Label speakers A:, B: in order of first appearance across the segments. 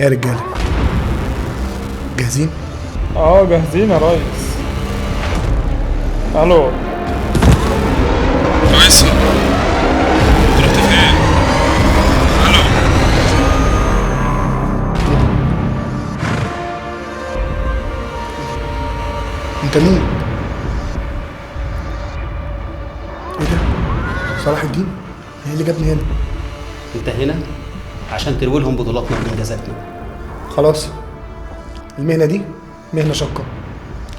A: ايه يا رجاله، جاهزين؟
B: اه جاهزين يا ريس. الو
C: فيصل، انت رحت فين؟ الو.
A: انت مين؟ ايه ده؟ صلاح الدين؟ ايه اللي جابني هنا؟
D: انت هنا عشان تروي لهم بطولاتنا وانجازاتنا.
A: خلاص، المهنة دي مهنة شاقه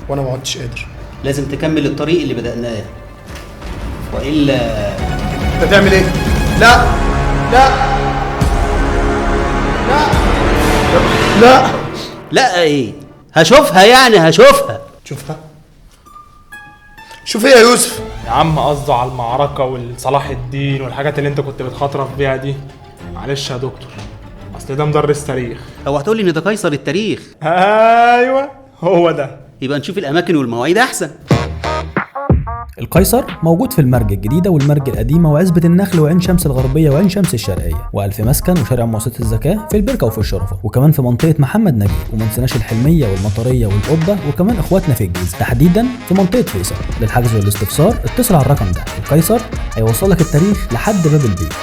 A: وانا ما عدتش قادر.
D: لازم تكمل الطريق اللي بدأناه، والا
A: انت تعمل ايه؟ لا لا لا لا
D: لا. ايه هشوفها يعني؟ هشوفها.
A: شوفها؟ شوف ايه يا يوسف؟
B: يا عم قصده على المعركة والصلاح الدين والحاجات اللي انت كنت بتخاطرف بيها دي. معلش يا دكتور، اصل ده مدرس تاريخ.
D: هو هتقولي ان ده قيصر التاريخ؟
B: ايوه هو ده.
D: يبقى نشوف الاماكن والمواعيد احسن.
E: القيصر موجود في المرج الجديدة والمرج القديمة وعزبة النخل وعين شمس الغربية وعين شمس الشرقية وألف مسكن وشارع مؤسسة الزكاة في البركة وفي الشرفة، وكمان في منطقة محمد نجيب، وما ننساش الحلمية والمطرية والقبة، وكمان إخواتنا في الجيزة تحديدا في منطقة فيصل. للحجز والاستفسار اتصل على الرقم ده. القيصر هيوصلك التاريخ لحد باب البيت.